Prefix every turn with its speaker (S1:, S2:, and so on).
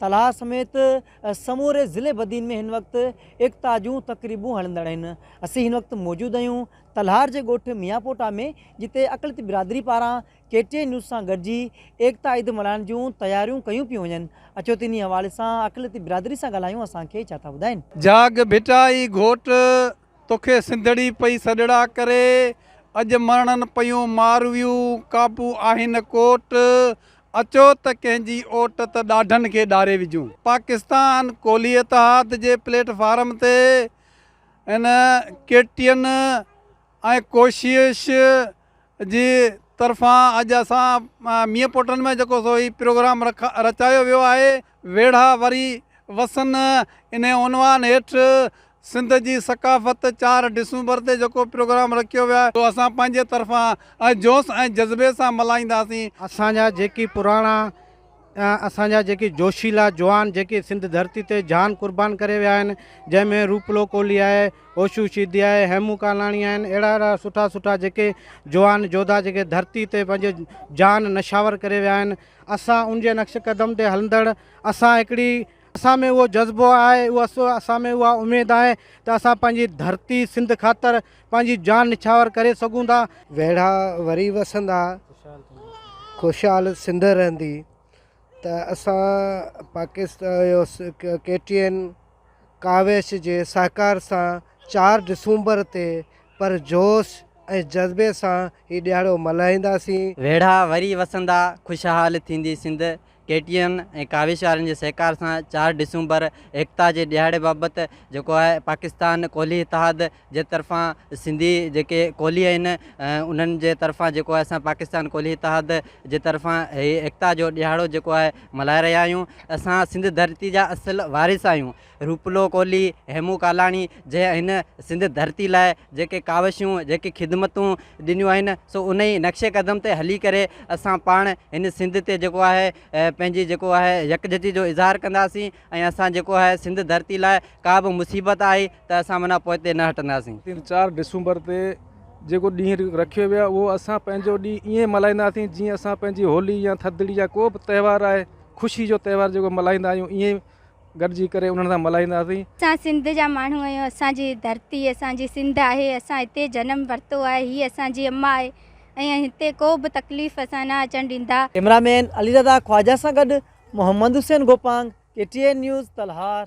S1: تلاء سميت سموري ضلعي بدين ۾ هن وقت ايڪتا جون تقريبون هلندڙ آهن. اسين هن وقت موجود آهيون تلهار جي ڳوٺ ميان پوٽا ۾ جتي اقليتي برادري پاران ڪي ٽي اين نيوز سان گڏجي ايڪتا عيد ملهائڻ جون تياريون ڪيون پيون وڃن. اچو ته انهي حوالي سان اقليتي برادري سان ڳالهايون اسان کي ڇا ٿا ٻڌائين.
S2: جاڳ ڀٽائي گهوٽ، توکي سنڌڙي پئي سڏڙا ڪري، اڄ مرڻن پيون مارويون، قابو آهن ڪوٽ، اچو ته ڪنهن جي اوٽ ته ڏاڍن کي ڏاري وجهون. پاڪستان ڪولهي اتحاد جي پليٽ فارم تي ان ڪي ٽي اين ۽ ڪوشش جي طرفان اڄ اسان مينهن پوٽن ۾ جيڪو سو هي پروگرام رچايو ويو آهي. ويڙها وري وسن انهي عنوان هيٺ سنڌ جي ثقافت چار ڊسمبر تي جيڪو پروگرام رکيو ويو آهي سو اسان پنهنجي طرفان جوش ۽ جذبي سان ملهائينداسين.
S3: اسان جا جيڪي پراڻا اسان جا جيڪي جوشيلا جوان جيڪي سنڌ ڌرتي تي جان قربان ڪري ويا آهن جنهن ۾ روپلو ڪولهي آهي، هوشو شيدي آهي، هيمون ڪالاڻي آهن اهڙا اهڙا سٺا سٺا جيڪي جوان جوڌا جيڪي ڌرتي تي پنهنجي جان نشاور ڪري ويا آهن اسان ان جي نقش قدم تي هلندڙ اسان هڪڙي اسان ۾ اهو جذبو آهي اهو اسان ۾ اها اميد آهي ته اسان پنهنجي ڌرتي سنڌ خاطر پنهنجي جان نڇاور ڪري سگهون ٿا.
S4: ويڙها وري وسندا، خوشحال سنڌ رهندي ته اسان پاڪستان ڪي ٽي اين ڪاوش جي سهڪار سان چار ڊسمبر تي پر جوش ۽ جذبي سان هي ڏهاڙو ملهائينداسين.
S5: ويڙها وري وسندا، خوشحال ٿيندي سنڌ، ڪي ٽي اين ۽ ڪاوش وارن جي سهڪار سان چار ڊسمبر ايڪتا جي ڏهاڙي بابت جيڪو آهي پاڪستان ڪولهي اتحاد جي طرفان سنڌي جيڪي ڪولهي آهن انهن جي طرفان جيڪو آهي اسان پاڪستان ڪولهي اتحاد جي طرفان هي ايڪتا جو ڏهاڙو جيڪو آهي ملهائي رهيا آهيون اسان سنڌ ڌرتي جا اصل وارث آهيون روپلو ڪولهي، هيمون ڪالاڻي جنهن هن سنڌ ڌرتي لاء جيڪي ڪاوشون، جيڪي خدمتون ڏنيون آهن سو انهي نقش قدم تي هلي ڪري اسان پاڻ هن سنڌ تي جيڪو آهي پنهنجي جيڪو آهي يڪجهتي جو اظهار ڪنداسين ۽ اسان جيڪو آهي سنڌ ڌرتي لاء ڪا به مصيبت آئي ته اسان معنيٰ پوئتي نه هٽنداسين.
S6: چار ڊسمبر تي جيڪو ڏينهن رکيو ويو آهي اهو اسان پنهنجو ڏينهن ائين ملهائينداسين جيئن اسان پنهنجي هولي يا ٿڌڙي يا ڪو به تهوار آهي خوشي جو تهوار جيڪو ملهائيندا آهيون ائين گڏجي ڪري انهن سان ملهائينداسين.
S7: اسان سنڌ جا ماڻهو آهيون اسان جي ڌرتي اسان جي سنڌ آهي اسان هتي جنم ورتو آهي هي اسان جي اما آهي ۽ هتي ڪو به تڪليف اسان نه اچڻ ڏيندا.
S1: ڪئميرا مين علي رضا خواجه سان گڏ Muhammad Hussain Gopang, K T N news, Talhar.